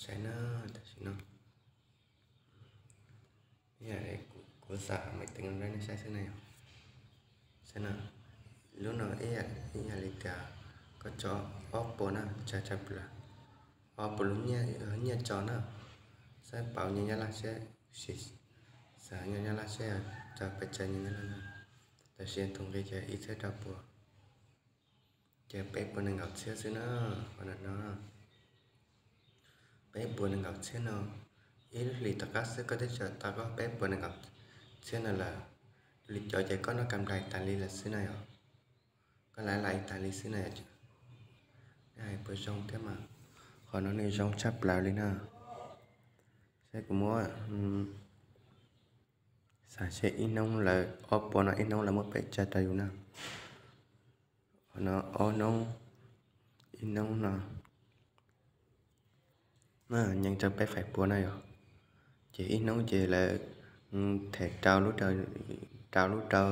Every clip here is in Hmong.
Saib na, tam sim no, kuv xav maiv teev rau nej saib xwb na yom. Saib na, lub no ib yam li tias koj tso ob puas na, tsa tshaj plaws, ob puas lub nyiaj tso na. Saib pauv nyiaj Nyab Laj seb, xav nyiaj Nyab Laj seb, tso pes tsawg nyiaj Nyab Laj na. Tam sim tus nqi ces ib txhiab rau puas, ces peb puas nees nkaum txhiab xwb na. Qhov no, peb puas nees nkaum txhiab no, ib lub hlis tom qab xwb koj twb tau koj peb puas nees nkaum txhiab no lawm. Li cov ces koj noj kam nplais tas li lawm xwb na yom. Koj laiv laiv tas li xwb na yom. Nej hais puas zoo thiab mas, qhov no nws zoo tshaj plaws li na. Saib kuv muab, xav seb ib hnub lawv ob puas no ib hnub lawv muab pes tsawg rau yus na. Qhov no ob hnub, ib hnub no nyeem rau peb feem pua na yom. Ces ib hnub ces lawv them rau lub, rau lub rau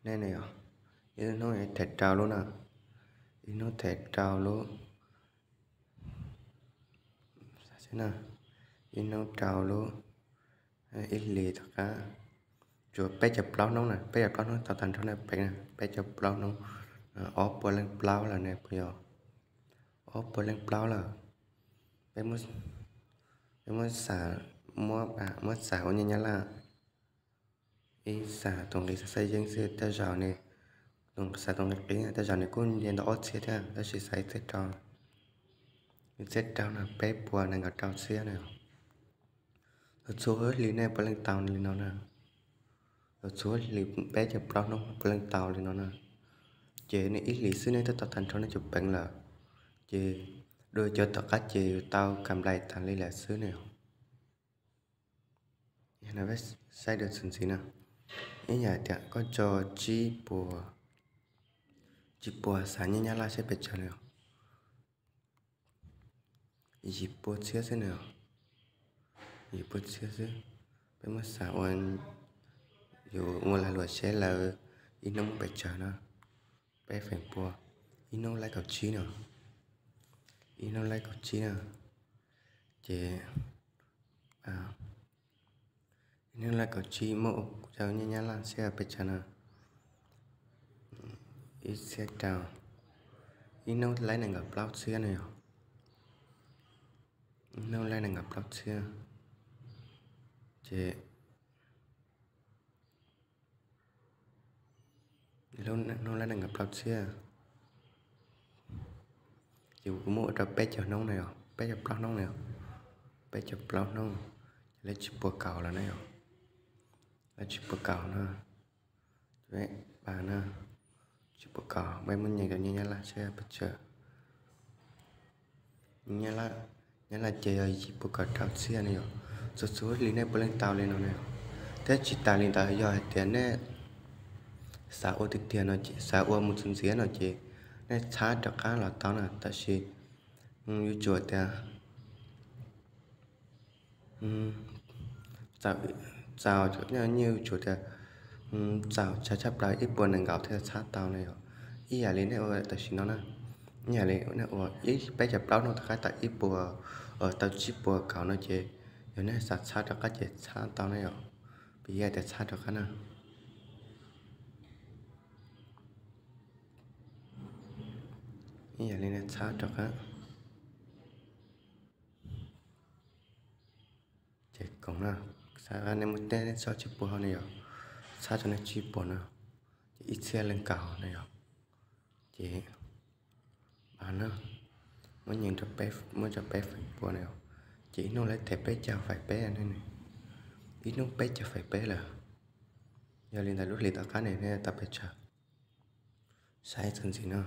nej na yom. Ib hnub them rau lub na, ib hnub them rau lub, ib hnub rau lub, ib hlis tom qab tsuas peb caug plaub hnub na, peb caug plaub hnub tau tag nrho na, peb caug plaub hnub, ob puas leej plaub lawm ne puas yog? Ob puas leej plaub lawm. Peb muab, muab xav ua nyiaj Nyab Laj, ib xav tus nqi xav xaiv yeeb xwb tej zaum ne, xav tus nqi qib tej zaum nws kuj nce ntau ob txhiab thiab, tab sis xav ib txhiab rau, ib txhiab rau no peb puas nees nkaum rau txhiab na. Txhua txhua hli nej puav leej tau li no na. Txhua txhua hli peb caug plaub hnub puav leej tau li no na. Ces nej ib hlis xwb nej twb tau tag nrho nej cov peev lawm. Ces dua cov tom qab ces yus tau kam nplais tas li lawm xwb ne. Saib dua txuas ntxiv na, ib yam tias koj tso tsib puas, tsib puas xav nyiaj Nyab Laj seb pes tsawg na yom. Yim pua txhiab xwb na, yim pua txhiab xwb. Peb muab xav ua, yus ua lag luam seb lawv ib hnub pes tsawg na, peb feem pua, ib hnub laib kaum tsib no, ib hnub laib kaum tsib na, ces ib hnub laib kaum tsib muab ua rau nyiaj Nyab Laj seb pes tsawg na, ib txhiab rau, ib hnub laib nees nkaum plaub txhiab na yom, ib hnub laib nees nkaum plaub txhiab, ces hnub laib nees nkaum plaub txhiab, ces kuv muab ua rau peb caug hnub na yom, peb caug plaub hnub na yom, peb caug plaub hnub, ces laib tsib puas kaum lawm na yom, laib tsib puas kaum na, pab na, tsib puas kaum, peb muab nyeem rau nyiaj Nyab Laj seb pes tsawg. Nyab Laj ces yog yim pua kaum rau txhiab ne yom. Txhua txhua hli nej puav leej tau li no ne yom. Thiab tsis tas li ntawd yog hais tias nej xav ua tiag tiag no ces, xav ua mus txuas ntxiv no ces nej txhab rov qab los tau na, tab sis yuav tsum tias txaus, nyiaj yuav tsum tias txaus tshaj tshaj plaws ib puas nees nkaum thiaj txhab tau na yom. Ib yam li nej ua tam sim no na, ib yam li nej ua ib peb caug plaub hnub tom qab tau ib puas, tau tsib puas kaum no ces yog nej xav txhab rov qab ces txhab tau na yom. Vim yog tias txhab rov qab na, ib yam li nej txhab rov qab. Ces koom na, xav nej muaj tej nej txhab tsib puas hauv ne yom, txhab rau nej tsib puas no, ces ib txhiab leej kaum na yom. Ces a na, muab nyeem rau peb, muab rau peb feem pua na yom, ces ib hnub lawv them peb caug feem peb ne, ib hnub peb caug feem peb lawm. Yog li ntawd lub hlis tom qab ne nej tau pes tsawg? Saib txuas ntxiv no,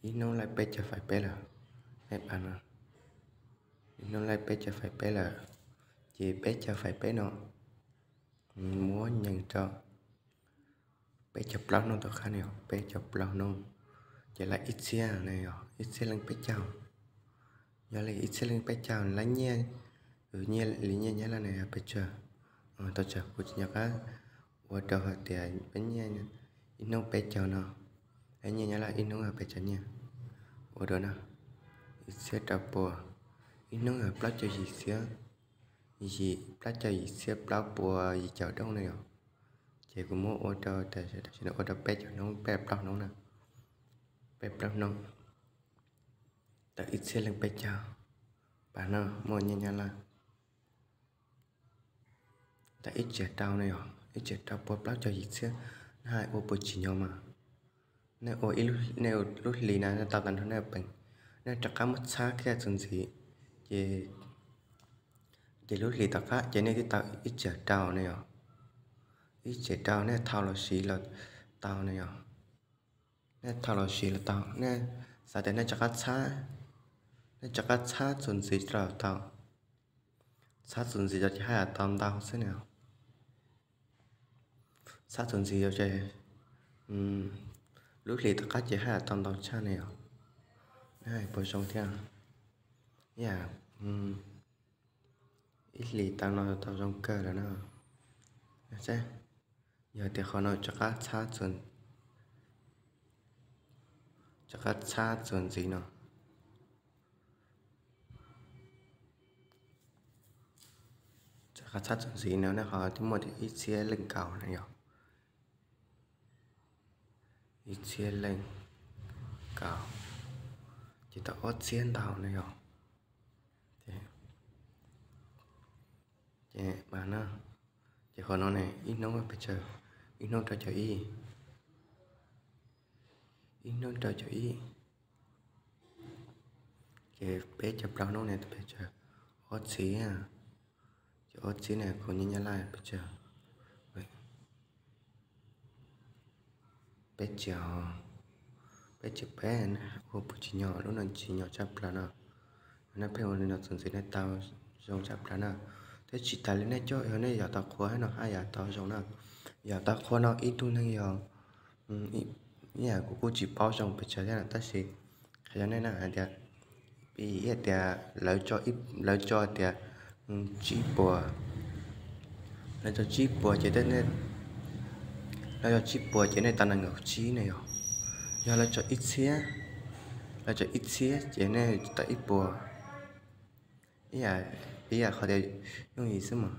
ib hnub laib peb caug feem peb lawm, nej pab no, ib hnub laib peb caug feem peb lawm, ces peb caug feem peb no muab nyeem rau peb caug plaub hnub tom qab ne yom, peb caug plaub hnub, ces laib ib txhiab ne yom, ib txhiab leej peb caug. Yog li ib txhiab leej peb caug laib nyiaj, nyiaj li nyiaj Nyab Laj ne yog pes tsawg? Tau tsawg kuv tsis nco qab ua rau hais tias peb nyiaj ib hnub peb caug no, nyiaj Nyab Laj ib hnub yog pes tsawg nyiaj? Ua dua na, ib txhiab rau puas, Ib hnub yog plaub caug yim txhiab, yim, plaub caug yim txhiab plaub puas yim caum doob na yom. Ces kuv muab ua rau, tam sim no ua rau peb caug hnub, peb plaub hnub na, peb plaub hnub, tau ib txhiab leej peb caug. Pas no muaj nyiaj Nyab Laj tau ib txhiab rau na yom, ib txhiab rau puas plaub caug yim txhiab. Nej hais ua puas tsim nyog mas, nej ua ib, nej ua lub hlis na nej tau tag nrho nej peev, nej rov qab muab txhab kiag txuas ntxiv, ces, ces lub hlis tom qab ces nej twb tau ib txhiab rau na yom. Ib txhiab rau nej thau los siv los tau na yom. Nej thau los siv los tau, nej xav tias nej rov qab txhab, nej rov qab txhab txuas ntxiv los tau. Txhab txuas ntxiv ces haj yam tau ntau xwb na. Txhab txuas ntxiv ces lub hlis tom qab ces haj yam tau ntau tshaj na yom. Puas zoo thiab? Ib hlis tau no tau zoo kawg lawm na. Yog tias qhov no rov qab txhab, rov qab txhab txuas ntxiv no, rov qab txhab txuas ntxiv no nej ho twb muaj ib txhiab leej kaum na yom. Ib txhiab leej kaum, ces tau ob txhiab ntau na yom. Ces mas na, ces qhov no ne ib hnub pes tsawg? Ib hnub rau caum ib, ib hnub rau caum ib, ces peb caug plaub hnub ne pes tsawg? Ob txhiab. Ces ob txhiab ne kuv nyiaj Nyab Laj pes tsawg? Peb caug, peb caug peb. Ua puas tsim nyog? Lub no tsim nyog tshaj plaws no. Nej pheej ua li no txuas ntxiv nej tau zoo tshaj plaws na. Thiab tsis tas li nej coj, yog nej yog tau qhua no haj yam tau zoo na. Yog tau qhua no ib tug neeg yog, ib yam kuv kuj tsis paub zoo pes tsawg thiab tab sis qhia rau nej na hais tias, ib yam tias lawv tso tias tsib puas, lawv tso tsib puas ces, lawv tso tsib puas ces nej tau nees nkaum tsib ne yom. Yog lawv tso ib txhiab, lawv tso ib txhiab ces nej tau ib puas. Ib yam, ib yam qhov tias yooj yim xwb mas,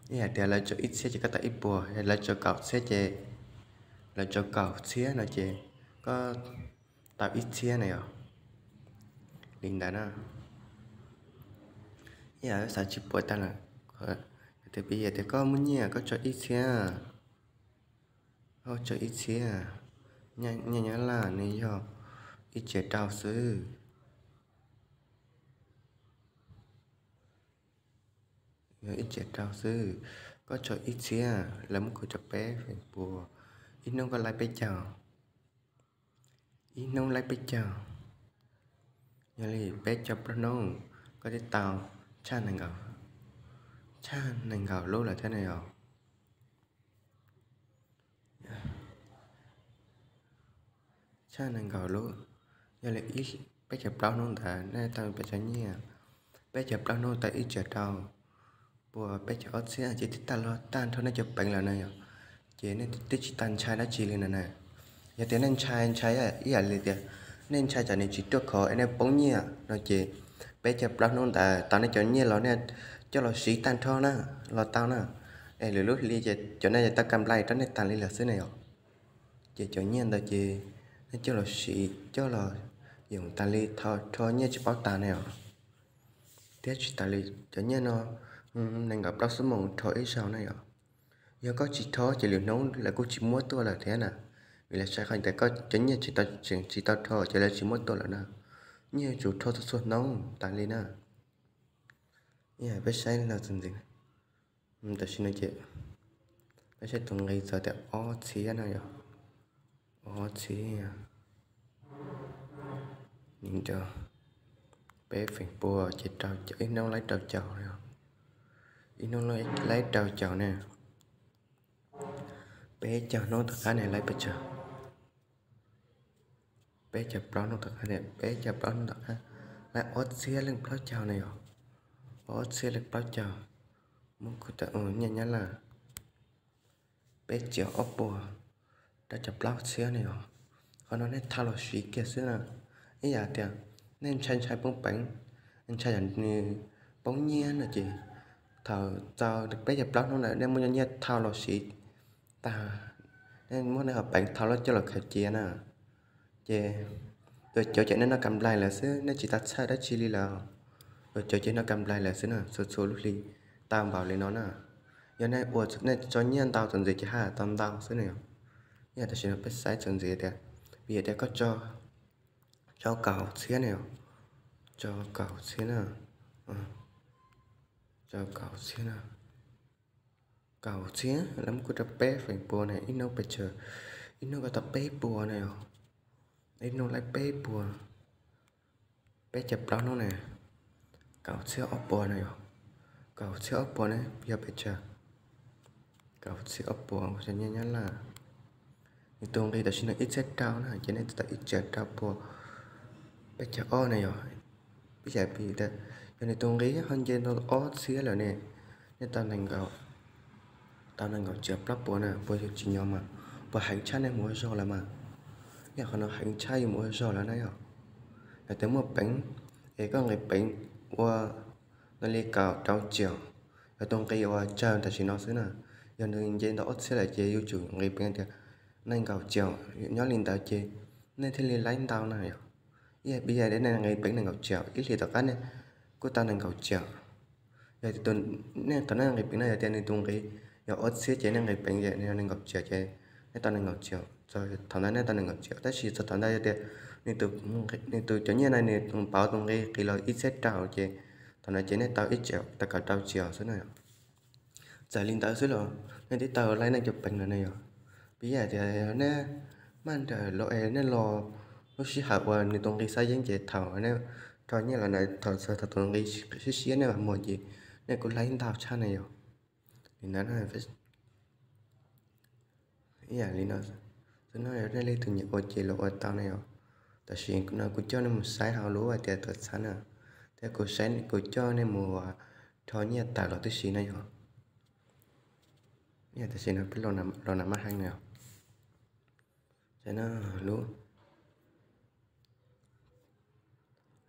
ib yam tias lawv tso ib txhiab ces koj tau ib puas, lawv tso kaum txhiab ces, lawv tso kaum txhiab no ces koj tau ib txhiab na yom. Li ntawd na. Ib yam xav tsib puas tag lawm, tias pib yam tias koj muaj nyiaj koj tso ib txhiab, koj tso ib txhiab, nyiaj Nyab Laj nws yog ib txhiab rau xwb. Yog ib txhiab rau xwb, koj tso ib txhiab lawv muab khuv rau peb feem pua, ib hnub koj laib peb caug, ib hnub laib peb caug. Yog li peb caug plaub hnub koj twb tau tshaj nees nkaum, tshaj nees nkaum lub lawm thiab na yom. Tshaj nees nkaum lub, yog li peb caug plaub hnub ntawd nej tau pes tsawg nyiaj? Peb caug plaub hnub tau ib txhiab rau puas peb caug ob txhiab ces twb tag los tag nrho nej cov peev lawm na yom. Ces nej twb tsis tas ntshai dab tsi li na na. Yog tias nej ntshai, ntshai ib yam li tias nej ntshai tsam nws tsis ruaj khov es nej poob nyiaj no ces peb caug plaub hnub ntawd tau nej cov nyiaj los nej coj los siv tag nrho na, los tau na. Es lwm lub hli ces cov nej tau kam nplai rau nej tas li lawm xwb na yom. Ces cov nyiaj ntawd ces nej coj los siv, coj los yoom tas li, rho nyiaj tsis paub tas na yom. Thiab tsis tas li, cov nyiaj no nees nkaum plaub xuab moos rho ib zaug na yom. Yog koj tsis rho ces lwm hnub lawv kuj tsis muab tuaj lawm thiab na. Vim lawv saib qhov tias koj cov nyiaj tseem tsis tau rho ces lawv tsis muab tuaj lawm na. Nyiaj yuav tsum rho txhua txhua hnub tas li na. Peb saib no txuas ntxiv, tam sim no ces peb saib tus nqi txog tias ob txhiab no yom. Ob txhiab, peb feem pua ces rau caum, ib hnub laib rau caum, ib hnub laib rau caum ne. Peb caug hnub tom qab ne laib pes tsawg? Peb caug plaub hnub tom qab, peb caug plaub hnub tom qab laib ob txhiab leej plaub caug na yom. Ob txhiab leej plaub caug, muab kuv tau nyiaj Nyab Laj peb caug ob puas rau caum plaub txhiab na yom. Qhov no nej thau los siv kiag xwb na. Ib yam tias nej ntshai ntshai poob peev, ntshai yog nws poob nyiaj no ces thaum txog peb caug plaub hnub ntawd nej muab nyiaj thau los siv tag, nej muab nej qhov peev thau los coj los khaws cia na. Ces yuav cov ces nej noj kam nplaig lawm xwb, nej tsis tau txhawj dab tsi li lawm. Yuav cov ces noj kam nplaig lawm xwb na, txhua txhua lub hli tau npaum li no na. Yog nej ua nej tso nyiaj ntau txuas ntxiv ces haj tau ntau xwb na yom. Yog tam sim no peb saib txuas ntxiv tias, vim tias koj tso kaum txhiab na yom, tso kaum txhiab na, tso kaum txhiab na, kaum txhiab lawv muab kuj rau peb feem pua na, ib hnub pes tsawg, ib hnub koj tau peb puas na yom, ib hnub laib peb puas, peb caug plaub hnub na, kaum txhiab ob puas na yom, kaum txhiab ob puas na yog pes tsawg, kaum txhiab ob puas nyiaj Nyab Laj. Nws tus nqi tam sim no ib txhiab rau na ces nej tau ib txhiab rau puas peb caug ob na yom. Ib yam li tias yog nws tus nqi ho nce ntau ob txhiab lawm ne, nej tau nees nkaum, tau nees nkaum txhiab plaub puas na, puas yuav tsim nyog mas, puas heev tshaj nej mus ua zog lawm mas. Yog qhov no heev tshaj yus mus ua zog lawm na yom. Yog tias muaj peev, es koj nqis peev ua nqe li kaum rau txhiab, yog tus nqi uas tsawg tam sim no xwb na. Yog nws nce ntau ob txhiab lawm ces yuav tsum nqis peev tias nees nkaum txhiab, nyob li ntawd ces nej thiaj li laib ntau na yom. Ib yam li nej nqis peev nees nkaum txhiab, ib hlis tom qab nej kuj tau nees nkaus txhiab. Yog tias nej thaum nej nqis peev no yog tias nws tus nqi yog ob txhiab ces nej nqis peev yog nees nkaus txhiab ces nej tau nees nkaus txhiab, txog thaum ntawd nej tau nees nkaus txhiab. Tab sis txog thaum ntawd yog tias nws tus cov nyiaj no nws pauv tus nqi qis los ib txhiab rau ces thaum ntawd ces nej tau ib txhiab tau kaum rau txhiab xwb na. Txawm li ntawd xwb los nej twb tau laib nej cov peev lawm ne yom. Vim yam tias nej maj nrawm los es nej los lub sij hawm uas nws tus nqi xab yeeb ces thaum nej rho nyiaj los ntawd thaum txog thaum tus nqi siab siab nej mam muag ces nej kuj laib ntau tshaj na yom. Li ntawd ib yam li no xwb no, nej leej twg nyiam ua ces los ua tau na yom. Tam sim no kuv coj nej mus saib hauv lub hais tias tuam txhab na, thiab kuv saib kuv coj nej mus rho nyiaj tawm los tib si na yom. Tam sim no peb los na maj heev na yom. Lub,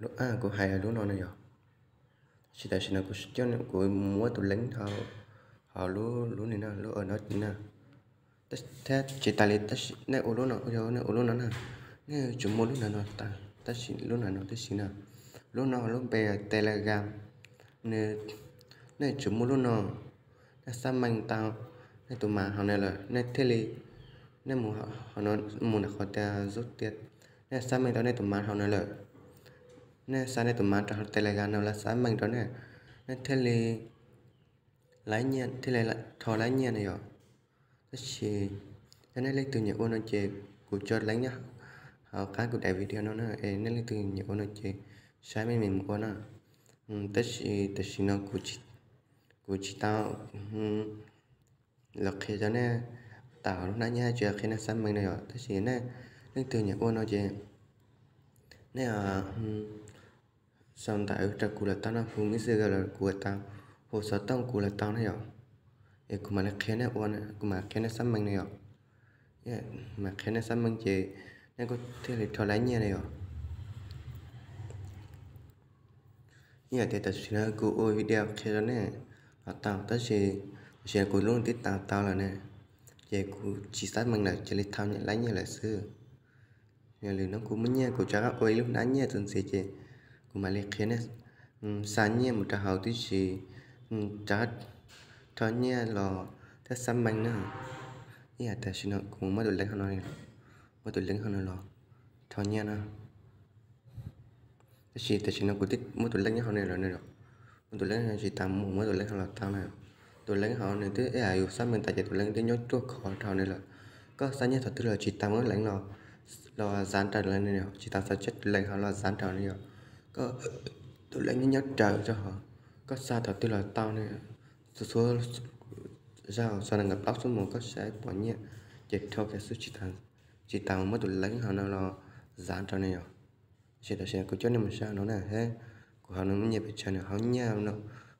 lub a kuv hais lub no na yom. Tab sis tam sim no kuv coj kuv muab tus leeb hauv lub, lub ni na, lub a no na. Thiab tsis tas li, tab sis nej ua lub no, yog nej ua lub no na, nej yuav tsum muaj lub no no tag, tab sis lub no no tib si na. Lub no lub npe Telegram, nws, nej yuav tsum muaj lub no. Nej xab meej tau nej tus mav hauv no lawm nej thiaj li, nej mus, mus nram qhov tias zub tias, nej xab meej tau nej tus mav hauv no lawm, nej xa nej tus mav rau hauv Telegram no los xab meej rau nej, nej thiaj li laib nyiaj, thiaj li rho laib nyiaj na yom. Tab sis yog nej leej twg nyiam ua no ces kuv tso link nyob hauv qab kuv daim video no na, es nej leej twg nyiam ua no ces saib meej meej mus ua na. Tab sis tam sim no kuv tsis tau los qhia rau nej tawm lub hnab nyiaj, tsis qhia nej xab meej no yom. Tab sis nej leej twg nyiam ua no ces nej sau ntawv rau kuv los tau no, hu messenger los kuv tau, hu xov tooj kuv los tau na yom. Es kuv mam li qhia nej ua, kuv mam qhia nej xab meej na yom. Mam qhia nej xab meej ces nej kuj thiaj li rho laib nyiaj na yom. Ib yam tias tam sim no kuv ua video qhia rau nej los tau, tab sis tam sim no kuv lub tib tas tau lawm ne, ces kuv tsis xab meej lawm, cia li thau laib nyiaj lawm xwb. Yog li no kuv muaj nyiaj kuv rov qab ua ib lub hnab nyiaj txuas ntxiv ces kuv mam li qhia nej xa nyiaj mus rau hauv tib si, rov qab rho nyiaj los thiab xab meej na. Ib yam tam sim no kuv muab tus leeb hauv no, muab tus leeb hauv no los rho nyiaj na. Tab sis tam sim no kuv twb muab tus leeb nyob hauv no lawm, muab tus leeb tsis tas mus muab tus leeb hauv los tau na. Tus leeb hauv nws twb ib yam yus xab meej tas ces tus leeb twb nyob ruaj khov rau hauv no lawm. Koj xa nyiaj thaum twg los tsis tas muab leeb los, los zav rau lawm, tsis tas xa tus leeb hauv los zav rau no yom. Koj tus leeb nyob nyob raws rau hauv, koj xa thaum twg los tau ne. Txhua txhua zaus txog nees nkaum plaub xuab moos koj saib pom nyiaj ces rho kiag xwb, tsis tas muab tus leeb hauv no los zav rau ne yom. Tab sis tam sim no kuv coj nej mus saib no na, kuv hauv no muaj nyiaj pes tsawg, nws hauv nyiaj no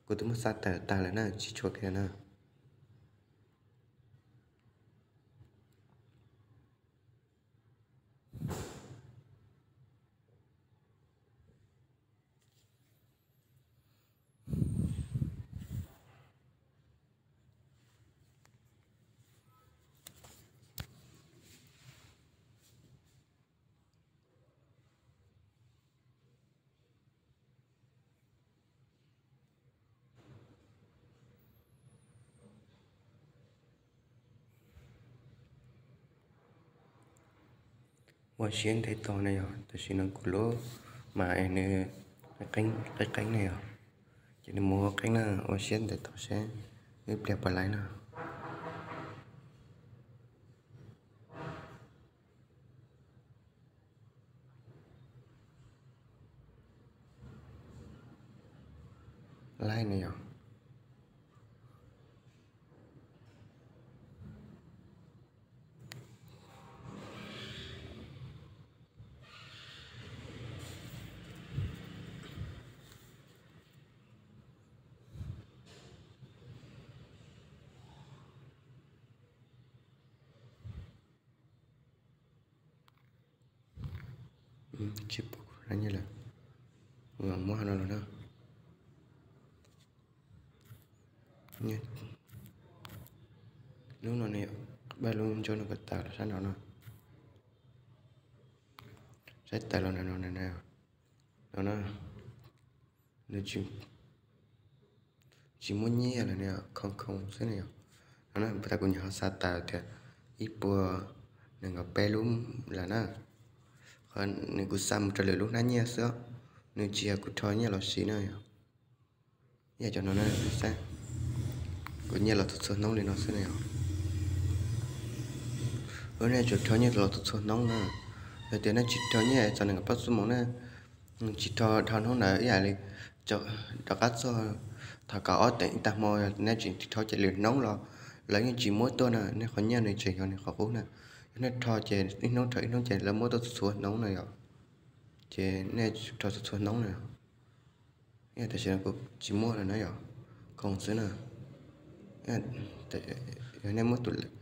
kuv twb muab xa tawm tag lawm na, tsis tshuav kiag na. Ua siab ntev tog na yog, tam sim no kuv lub mas nws qeeb qeeb na yog, ces nws mus ua qeeb na, ua siab ntev tog seb ib pliag puas laib na. Laib na yog. Tsis pom kuv lub hnab nyiaj lawm, kuv mam muab no los na. Lub no ne, pab lub ntsuab no kom tawm los sab nraud no, saib tawm los no no na, tsis muaj nyiaj lawm ne, khoo khoo xwb ne yog. No na, puas tas kuv nyuam qhuav xa tawm tias ib puas nees nkaum peb lub lawm na. Qhov nws kuv xa mus rau lwm lub hnab nyiaj xwb, nws tsis yog kuv rho nyiaj los siv na yog. Yog cov no na, kuv nyiaj los txhua txhua hnub li no xwb na yog. Lub nej tsuas rho nyiaj los txhua txhua hnub na. Yog tias nej tsis rho nyiaj txog nees nkaum plaub xuab moos na, tsis rho dhau hnub ntawd ib yam li rov qab txog thaum kaum ob teev ib tag hmo, nej tsis rho ces lwm hnub los lawv yeej tsis muab tuaj na. Nej qhov nyiaj nws tseem yog nws qhov qub na. Yog nej rho ces ib hnub rho ib hnub ces lawv muab tuaj txhua txhua hnub na yog. Ces nej rho txhua txhua hnub na. Tam sim no kuv tsis muaj lawm na yog, khoo xwb na. Yog nej muab tus leeb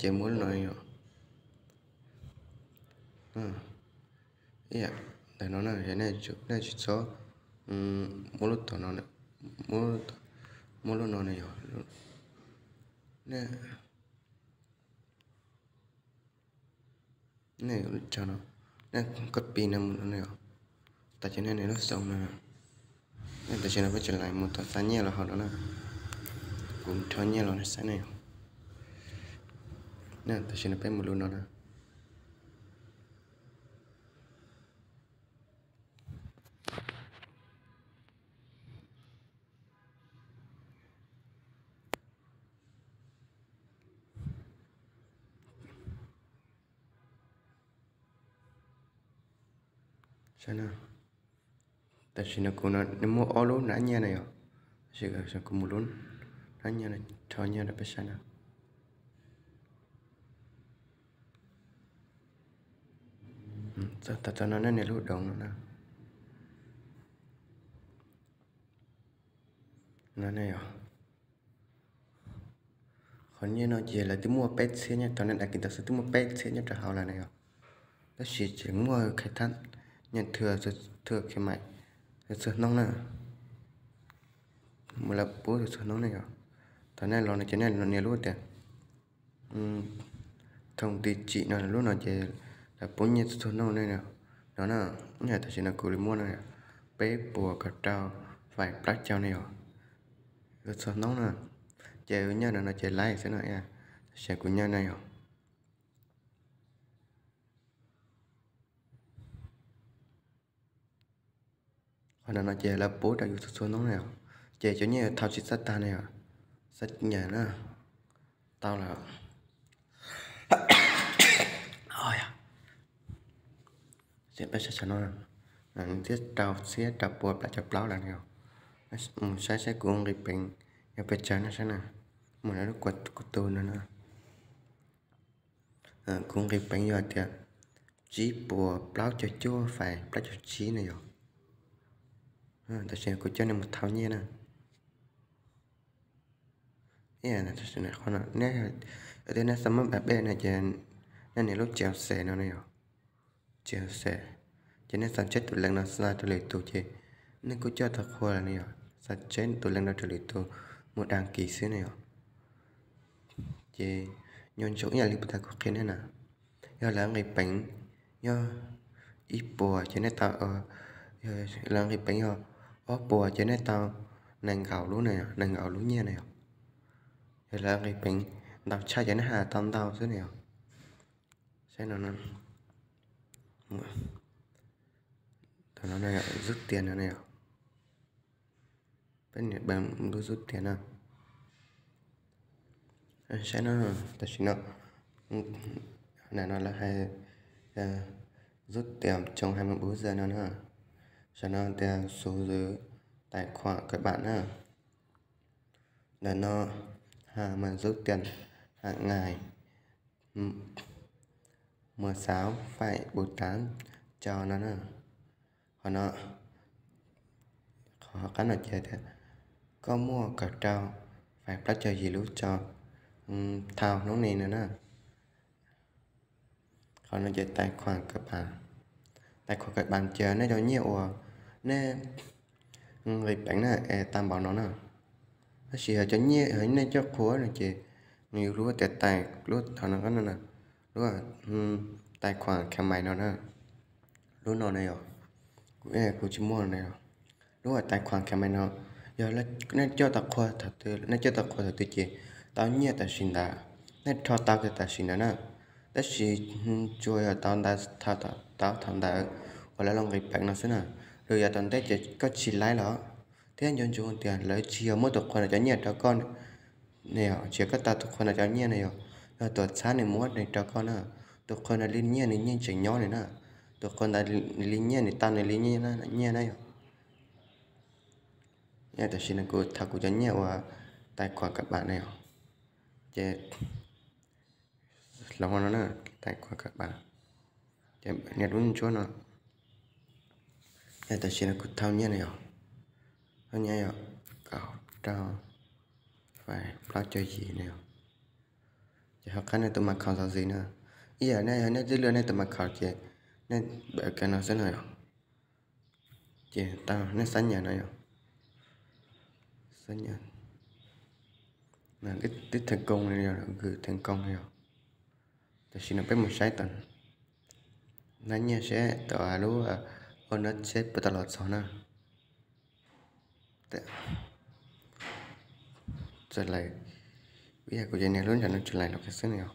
ces muab lub no yog. Ib yam ntawm no na, yog nej tsis txhob muab lub tom no, muab lub no na yog. Nej, nej cov no, nej copy no mus no na yog. Tas ces nej nias lub xoo no, nej tam sim no peb tsis laim mus tom xa nyiaj los hauv no na. Kuv rho nyiaj los nej saib na yog. Tam sim no peb mus lub no na. Tam sim no kuv no nws muaj ob lub hnab nyiaj na yog. Tab sis kuv mus lub hnab nyiaj no, rho nyiaj rau peb saib na. Txog thaum no nej nias lub doos no na. No ne yog, qhov nyiaj no ces lawv twb muaj peb txhiab nyob, thaum nej đăng ký ntawd xwb twb muaj peb txhiab nyob rau hauv lawm na yog. Tab sis tseem muaj khai thác nyiaj thua, thua khuyến mại txhua hnub na. Mus lawv pub txhua hnub ne yog. Thaum nej los no ces nej nias lub tias thông tin chỉ no, lub no ces lawv pub nyiaj txhua hnub ne. No na, tam sim no kuv li muaj no peb puas kaum rau phais plaub caug ne yog, txhua hnub na. Ces nyob no no ces laib xwb no, tam sim kuv nyob no yog. Qhov no no ces lawv pub rau yus txhua txhua hnub na yog. Ces cov nyiaj thau tsis txawj tag ne yog, xav nyam na, tau lawm. Peb saib no, thiab rau txhiab rau pua plaub caug plaub lawm no. Mus saib saib kuv nqis peev yog pes tsawg no saib na. Mus lawv lub kuv tus no na. Kuv nqis peev yog tias tsib puas plaub caug cuaj phais plaub caug tsib na yog. Tam sim kuv coj nej mus thau nyiaj na. Ib, qhov no, nej xav muab npam peb no ces nej nias lub chèo xes no na yog. Chèo xes, ces nej xav tsheb tus link no xa rau lwm tus ces nej kuj coj tau qhua lawm na yog. Xav tsheb tus link no rau lwm tus mus đăng ký xwb na yog. Ces nco ntsoov ib yam li puag ta kuv qhia nej na, yog lawv nqis peev yog ib puas ces nej tau, yog lawv nqis peev yog ob puas ces nej tau nees nkaum lub na, nees nkaum lub nyiaj na yog. Yog lawv nqis peev ntau tshaj ces nej haj tau ntau xwb na yog. Saib no, Thaum no rút tias no ne yom, peb nias npaj rút tias na. Saib no, tam sim no, ntawm no lawv hais rút tias chống hai mươi bốn giờ no na. Saum no tias số dư tài khoản các bạn na. Ntawm no, hàng mà rút tiền hàng ngày, mua sắm phải bốn tám cho no na. Qhov no, qhov qab no ces tias koj muaj kaum rau phais plaub caug yim lub tso thau hnub ni no na. Qhov no ces tài khoản các bạn, tài khoản các bạn ces nej cov nyiaj uas nej nqis peev na es tau npaum no na. Tab sis yog cov nyiaj nej coj qhua no ces nws yuav lub tias tais lub thaum no, lub tài khoản các bạn no na. Lub no na yom, kuv tsis muaj na yom. Lub tài khoản các bạn no, yog nej coj tau qhua thaum twg, nej coj tau qhua thaum twg ces tau nyiaj tam sim ntawd, nej rho tau kiag tam sim ntawd na. Tab sis tsuas yog tau ntawd, tau thaum ntawd uas lawv los nqis peev no xwb na. Lawv yog tau ntej ces koj tsis laib los, thiab nco ntsoov tias lawv tsis yog muab tus qhua no cov nyiaj rau koj ne yom, tsis yog koj tau tus qhua no cov nyiaj ne yom, yog tuam txhab nws muab nws rau koj na. Tus qhua no li nyiaj nws yeej tseem nyob li na. Tus qhua ntawd li nyiaj nws tau nws li nyiaj na yom. Tam sim no kuv thov kuv cov nyiaj uas tài khoản các bạn na yom, ces hloov no na, tài khoản các bạn, ces nias lub ntsuab no. Tam sim no kuv thau nyiaj na yom, thau nyiaj yom, kaum rau phais plaub caug yim na yom. Ces hauv qab nej tus mật khẩu giao dịch na, ib yam nej yog nej twb lwaj nej tus mật khẩu ces nej npaj kiag no xwb no yom. Ces tau nej xác nhận no yom, xác nhận, twb thành công no yom, gửi thành công no yom. Tam sim no peb mus saib tom hnab nyiaj seb tom lub ua nab seb puas tau los txog na. Txawm lawm, ib yam kuv ces nias lub ntsam no tsis laim los kiag xwb no yom.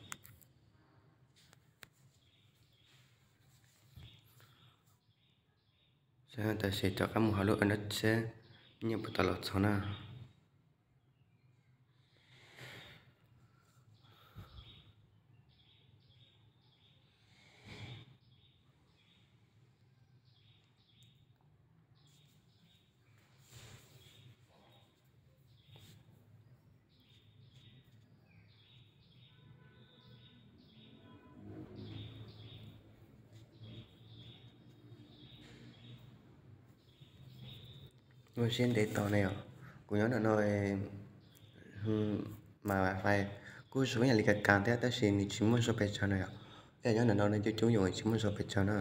Tam sim rov qab mus hauv lub ua nab seb nyiaj puas tau los txog na. Ua siab ntev tos na yom. Kuv nyob ntawm no mas wifi kuj zoo ib yam li kas kas thiab tab sis nws tsis muaj zog pes tsawg na yom. Ib yam nyob ntawm no nej coob coob yus tsis muaj zog pes tsawg na,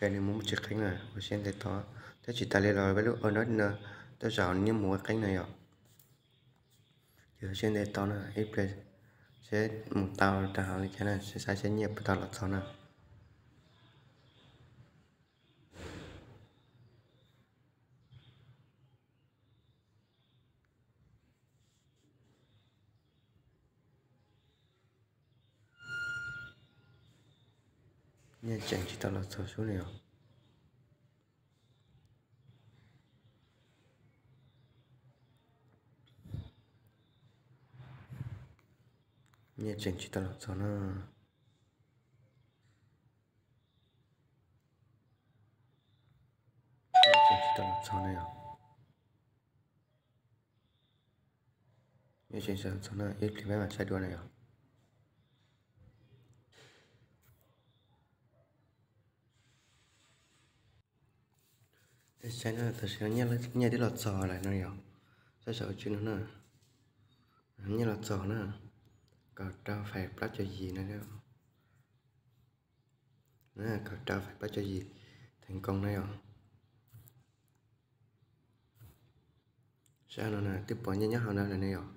es nws mus tsis qeeb na. Ua siab ntev tos, thiab tsis tas li los peb lub ua nab no tej zaum nws yeej mus ua qeeb na yom. Ces ua siab ntev tos na, ib pliag seb mus tau rau hauv li cas na, seb saib seb nyiaj puas tau los txog na. Nyiaj tseem tsis tau los txog sub na yom. Nyiaj tseem tsis tau los txog na. Tseem tsis tau los txog na yom. Nyiaj tseem tsis tau los txog na, ib pliag peb mam saib dua na yom. Saib na, tam sim no nyiaj twb los txog lawm no yom. Saib saum tswb no na, nyiaj los txog na, kaum rau phais plaub caug yim no. Kaum rau phais plaub caug yim, thành công na yom. Saib no na, twb pom nyiaj nyob hauv no lawm ne yom.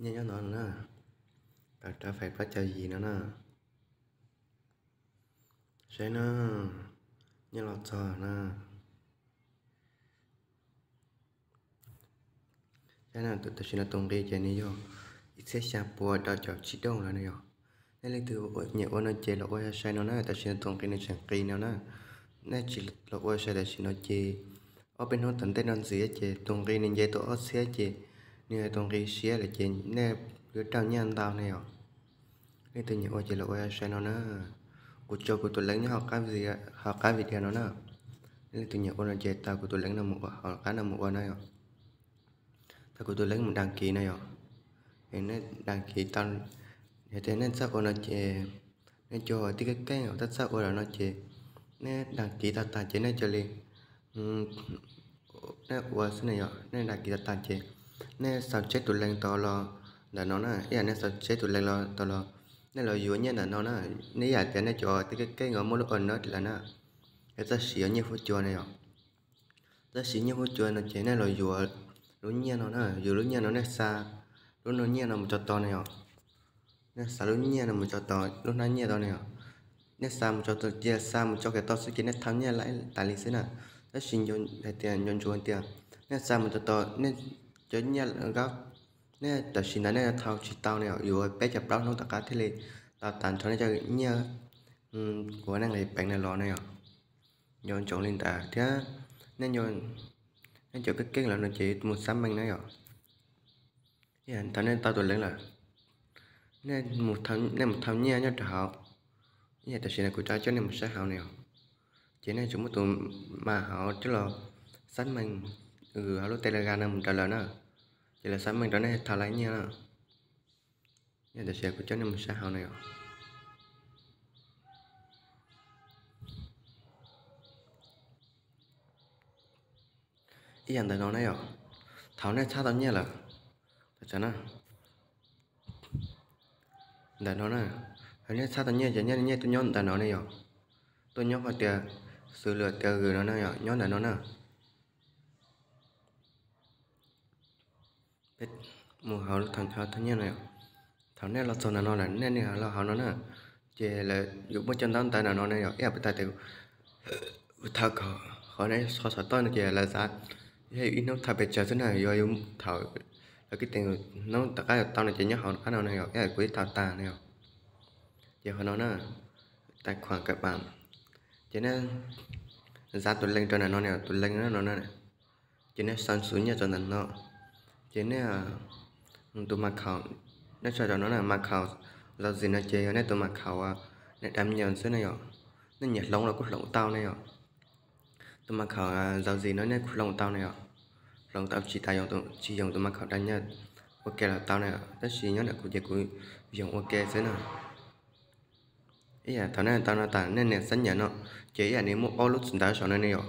Nyiaj nyob no na, kaum rau phais plaub caug yim no na. Saib na, nyiaj los txog na. Saib na, tam sim no tus nqi ces nws yog ib txhiab xya pua rau caum tsib doos lawm no yom. Nej leej twg nyiam ua no ces los ua sai sai no na, tam sim no tus nqi nws tseem nqis no na. Nej tsis los ua sai tam sim no ces ob peb hnub tom ntej no ntxiv ces tus nqi nws nce tau ob txhiab ces nws yog tus nqi siab lawm ces nej yuav raug nyiaj ntau ne yom. Leej twg nyiam ua ces los ua sai no na. Kuv tso kuv tus leeb nyob hauv qab video no na. Leej twg nyiam ua no ces tau kuv tus leeb no mus ua, hauv qab no mus ua na yom. Tau kuv tus leeb mus đăng ký no yom. Nej đăng ký tau, yog tias nej txawj ua no ces nej cov tib keeb keeb uas txawj ua lawm no ces nej đăng ký tau tag ces nej cia li, nej ua xwb na yom. Nej đăng ký tau tag ces nej sao chép tus leeg tau los ntawm no na, ib yam nej sao chép tus leeg los tau los, nej los yuav nyiaj ntawm no na. Nej ib yam tias nej cov tib keeb keeb uas muaj lub owner lawm na, es txawj siv yuav nyiaj huab cua na yom. Txawj siv nyiaj huab cua no ces nej los yuav lub nyiaj no na, yuav lub nyiaj no nej xa lub no nyiaj no mus tso tau na yom. Nej xa lub nyiaj no mus tso tau, lub hnab nyiaj tau na yom. Nej xa mus tso tau, cia xa mus tso kiag tau xwb ces nej thau nyiaj laib tas li xwb na. Tab sis hais tias nco ntsoov hais tias nej xa mus tso tau, nej cov nyiaj nqab, nej tam sim ntawd nej thau tsis tau na yom, yuav peb caug plaub hnub tom qab thiaj li tau tas nrho nej cov nyiaj uas nej nqis peev na los na yom. Nco ntsoov li ntawd thiab, nej cov keeb keeb los no ces mus xác minh na yom. Thaum nej tau tus leeg lawm, nej mus thau nyiaj nyob rau hauv. Ib yam tam sim no kuv rov coj nej mus saib hauv na yom. Ces nej tsum muab tus mas hauv coj los xác minh, hauv lub Telegram no mus rau lawv na. Ces lawv xác minh rau nej thau laib nyiaj na. Ib yam tam sim kuv coj nej mus saib hauv na yom. Ib yam ntawm no na yom. Thaum nej txhab tau nyiaj lawm, tawm tsam na, ntawm no na, thaum nej txhab tau nyiaj ces nyiaj tuaj nyob ntawm no ne yom. Tuaj nyob hais tias, xws li tias gửi no na yom, nyob ntawm no na. Mus hauv thau nyiaj no yom. Thaum nej los txog ntawm no lawm nej nias los hauv no na, ces lawv yuav muaj cov ntaub ntawv ntawm no ne yom. Ib yam peb tas tias kuv thau kom qhov nej qhov xov tooj no ces lawv xav, yog ib hnub thau pes tsawg xwb na, yuav yus thaum lawv kwv tij hnub tom qab yuav tau no ces nyob hauv qab no na yom. Ib yam kuv twb thau tag na yom. Ces qhov no na, tài khoản các bạn, ces nej xa tus leeg rau ntawm no na, tus leeg no na, ces nej xa xu nyiaj rau ntawm no. Ces nej tus mật khẩu, nej sau rau no na, mật khẩu giao dịch no ces yog nej tus mật khẩu uas nej đăng nhập xwb na yom. Nej nyiam hloov los kuj hloov tau ne yom. Tus mật khẩu giao dịch no nej kuj hloov tau ne yom. Hloov tau tsis tas, tsis dùng tus mật khẩu đăng nhập ua ke los tau na yom, tab sis nyob ntawm kuv ces kuv dùng ua ke xwb na. Ib yam thaum nej tau no tas nej nias xác nhận no, ces ib yam nws muaj ob lub ntawv saum no ne yom.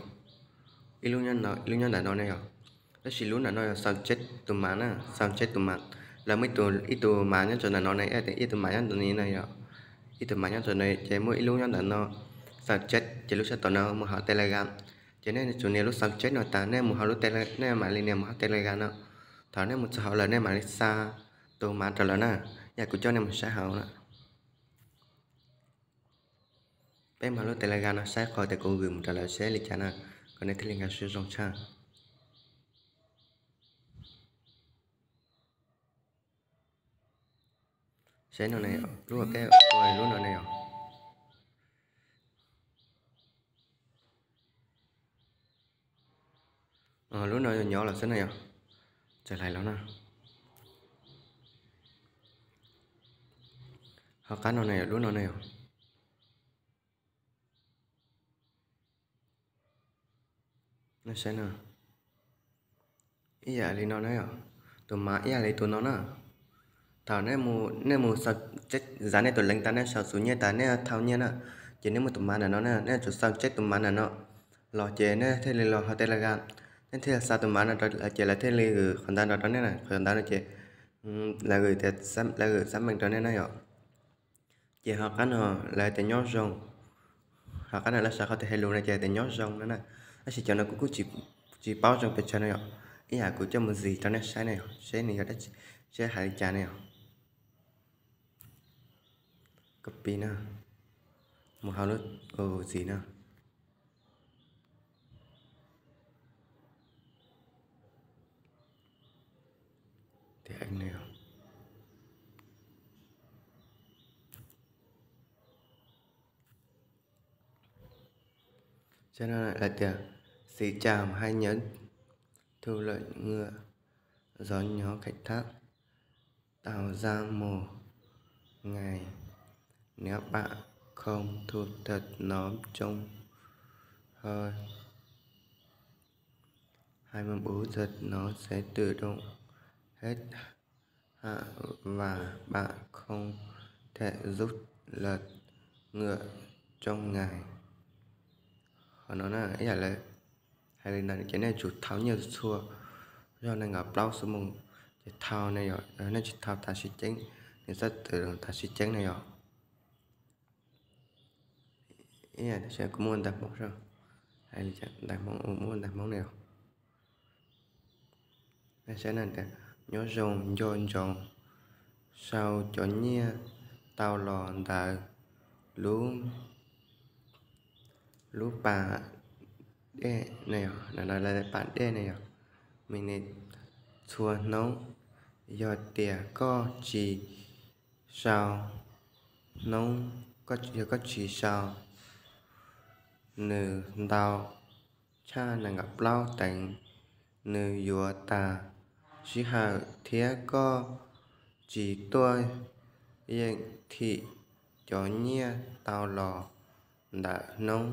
Ib lub nyob ntawm no ne yom. Tab sis lub ntawm no yog sao chép tus mật na, sao chép tus mật. Lawv muaj ib tug mật nyob rau ntawm no ne, ib tug mật nyob ntawm no yom. Ib tug mật nyob rau no ces muaj ib lub nyob ntawm no, sao chép, ces lub sab tom no mus hauv Telegram. Ces nej tsum nias lub sao chép no tas nej mus hauv lub Tele, nej mam li nias mus hauv Telegram no. Thaum nej mus txog hauv lawm nej mam li xa tus mật rau lawv na. Yam kuv coj nej mus saib hauv na. Peb mus hauv lub Telegram no saib qhov tias kuv gửi mus rau lawv seb li cas na, kom nej thiaj li nkag siab zoo tshaj. Saib no ne, lub peb ua lub no ne yom. Lub no yog nyob los xwb na yom. Txawm hlais los na. Hauv qab no ne yom, lub no ne yom. Saib no. Ib yam li no na yom, tus mật ib yam li tus no na. Thaum nej mus, nej mus sao chép, xa nej tus leeg tas nej sau xu nyiaj tas nej thau nyiaj na, ces nej muaj tus mật ntawm no na, nej tsum sao chép tus mật ntawm no los ces nej thiaj li los hauv Telegram, nej thiaj xa tus mật no rau lawv ces lawv thiaj li gửi qhov ntawv no rau nej na, qhov ntawv no ces lawv gửi tias, lawv gửi xác minh rau nej na yom. Ces hauv qab no lawv tias nyob zoo, hauv qab no lawv sau qhov tias hello no ces tias nyob zoo no na. Tab sis cov no kuv kuj tsis paub zoo pes tsawg no yom, ib yam kuv coj mus zis rau nej saib na yom, seb nws yog dab tsi, seb hais li cas na yom. Copy na, mus hauv lub, zis na. Tias no, Ces no lawv tias: Xì Cam hay nhớ thu lợi ngựa, gió nhón khai thác, tàu ra mùa ngày, nếu bạn không thu thật nó trông hơi, hai mươi bốn giờ nó sẽ tự động hết hạn và bạn không thể rút lợi ngựa trong ngày. Qhov no na, ib yam lawv hais li ntawd ces nej tsum thau nyiaj txhua zog nees nkaum plaub xuab moos, ces thau ne yom, nej tsis thau tas sib ceeb, nws txhob tws tas sib ceeb ne yom. Ib yam tias kuv muaj ntawv Hmoob, hais li cas ntawv Hmoob, muaj ntawv Hmoob ne yom. Nej saib na tias: Nyob zoo nco ntsoov sau cov nyiaj tau los ntawm lub, lub pas dej ne yom, pas dej ne yom, mi ni txhua hnub. Yog tias koj tsis sau hnub, yog koj tsis sau nws ntau tshaj nees nkaum plaub teev, nws yuav tas sij hawm thiab koj tsis tuaj yeem thim cov nyiaj tau los ntawm hnub.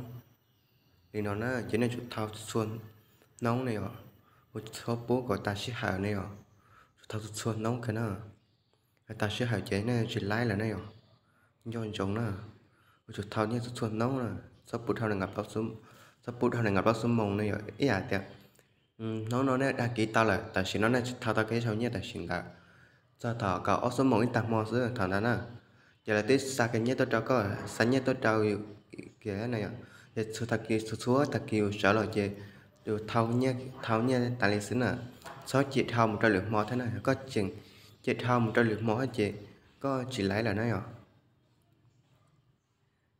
Li no na ces nej tsum thau txhua hnub ne yom, ua txhob pub kom tas sij hawm ne yom, tsum thau txhua hnub kawg na. Yog tas sij hawm ces nej tsis laib lawm ne yom. Nco ntsoov na, ua tsum thau nyiaj txhua hnub na, txhob pub dhau nees nkaum plaub xuab, txhob pub dhau nees nkaum plaub xuab moos ne yom. Ib yam tias hnub no nej dag kiv tau lawm, tam sim no nej tsis thau tau kev sau nyiaj tam sim ntawd, txog thaum kaum ob xuab moos ib tag hmo xwb thaum ntawd na, ces lawv twb xa kiag nyiaj tuaj rau koj, xa nyiaj tuaj rau kiag na yom. Ces txhua tag kis, txhua txhua tag kis yus sawv los ces yus thau nyiaj, thau nyiaj tas li xwb na, txhob cia dhau mus rau lwm hmo thiab na. Yog koj tseem cia dhau mus rau lwm hmo ces koj tsis laib lawm na yom.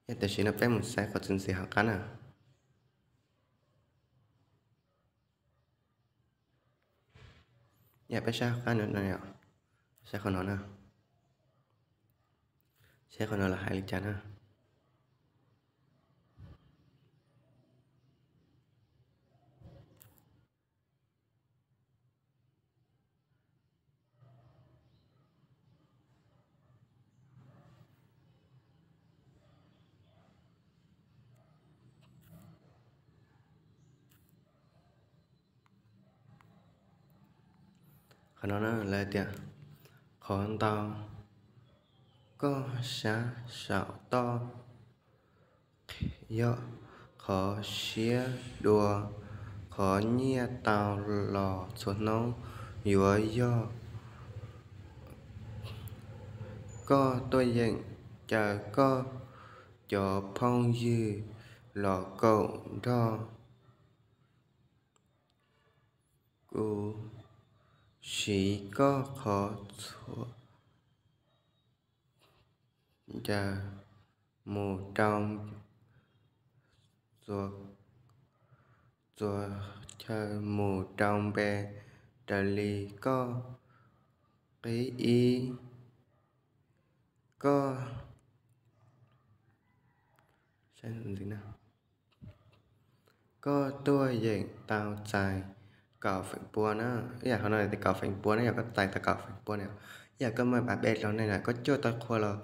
Yog tam sim no peb mus saib qhov txiv ntxiv hauv qab na. Yog peb saib hauv qab no, saib qhov no na, saib qhov no lawv hais li cas na. Qhov no na lawv tias qhov ntau koj sab saum toj, yog qhov siab dua, qhov nyiaj tau los txhua hnub yuav yog koj tuaj yeem caw koj cov phooj ywg los koom nrog kuv siv koj qhov txhua chaw mus rau, txhua chaw mus rau npe raws li koj qib ib, koj koj tuaj yeem tau txais kaum feem pua na. Ib yam qhov no tias kaum feem pua ne yom, koj txais tau kaum feem pua na yom. Ib yam koj muaj pas peb los ne na, koj cuaj tau qhua los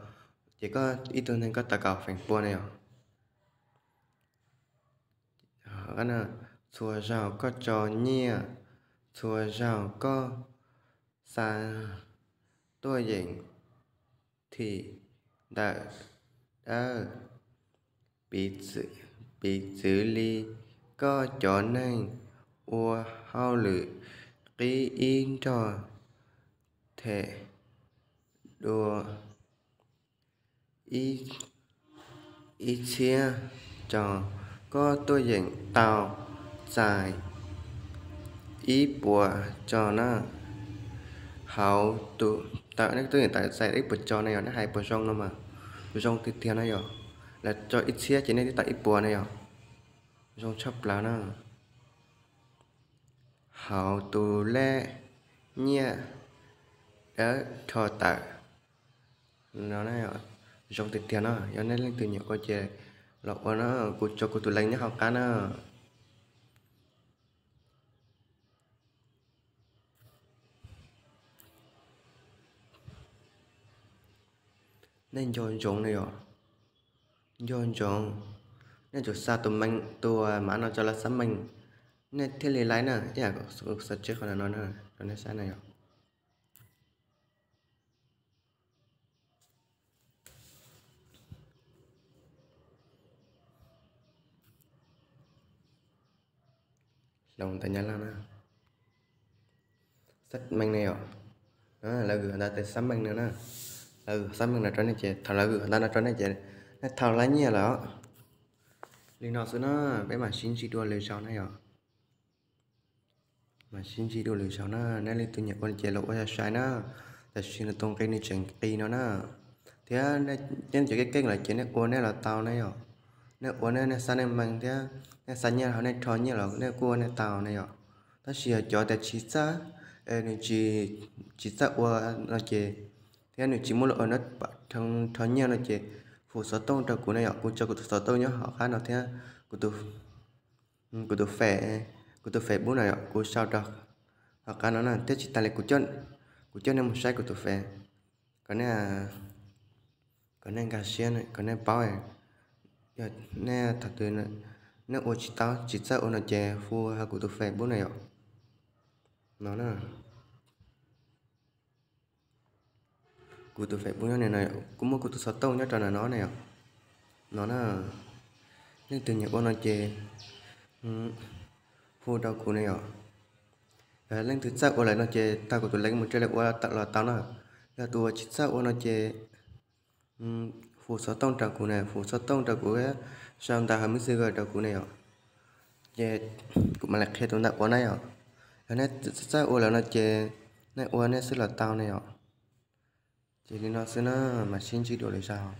ces koj ib tug neeg koj tau kaum feem pua na yom. Txhua zaus koj tso nyiaj, txhua zaus koj xa tuaj yeem thim ntawm dawb, piv txwv li koj cov neeg ua hauj lwm qib ib nrog them dua ib txhiab tso, koj tuaj yeem tau txais ib puas tso na. Hauv tus, nej tuaj yeem tau txais ib puas tso na yom, nej hais puas zoo no mas zoo tiag tiag na yom. Lawv tso ib txhiab ces nej twb tau ib puas na yom. Zoo tshaj plaws na. Hauv tus lej nyiaj dawb rho tawm no, zoo tiag tiag no. Yog nej leej twg nyiam ua ces Los ua na, kuv tso kuv tus link nyob hauv qab na. Nej nco ntsoov na yom, nco ntsoov, nej tsum xa tus mav no tso lawv xab meej, nej thiaj li laib na. Ib yam kuv xav tsis qhov no na, rau nej saib na yom. Hloov ntawv Nyab Laj na, xab meej ne yom. Lawv hais tias xab meej no na, lawv xab meej no rau nej ces thaum lawv hais ntawd no rau nej ces nej tau laib nyiaj lawm. Li no xwb na, peb mam sib ntsib dua lwm zaus na yom. Mam sib ntsib dua lwm zaus na, nej leej twg nyiam ua ces los ua sai sai na. Tam sim no tus nqi nws tseem qis no na, thiab nej cov keej keej lawm ces nej ua nej los tau na yom. Nej ua nej, nej xab nej meej thiab nej xa nyiaj los nej rho nyiaj los nej kuj ua nej tau na yom. Tab sis yog cov tias tsis txawj, nws tsis txawj ua no ces, thiab nws tsis muaj lub ua no rho nyiaj no ces hu xov tooj rau kuv na yom. Kuv tso kuv tus xov tooj nyob hauv qab no thiab kuv tus fem, kuv tus Facebook na yom, kuv sau rau hauv qab no na. Thiab tsis tas li kuv coj nej mus saib kuv tus fem, kom nej nkag siab, kom nej paub, yog nej thaum twg nej ua tsis tau tsis txawj ua no ces hu hauv kuv tus Facebook na yom. No na, kuv tus Facebook nyob no, kuv muab kuv tus xov tooj nyob rau ntawm no na yom. No na, leej twg nyiam ua no ces hu rau kuv na yom. Leej twg txawj ua lawm no ces tau kuv tus link mus raws li ua los tau na. Yog tus uas tsis txawj ua no ces hu xov tooj rau kuv na, hu xov tooj rau kuv, sau ntawv hauv Messenger rau kuv na yom. Ces kuv mam li qhia tus ntawd ua na yom. Yog nej txawj ua lawm no ces nej ua nej xwb los tau na yom. Ces li no xwb na, mam sib ntsib dua lwm zaus.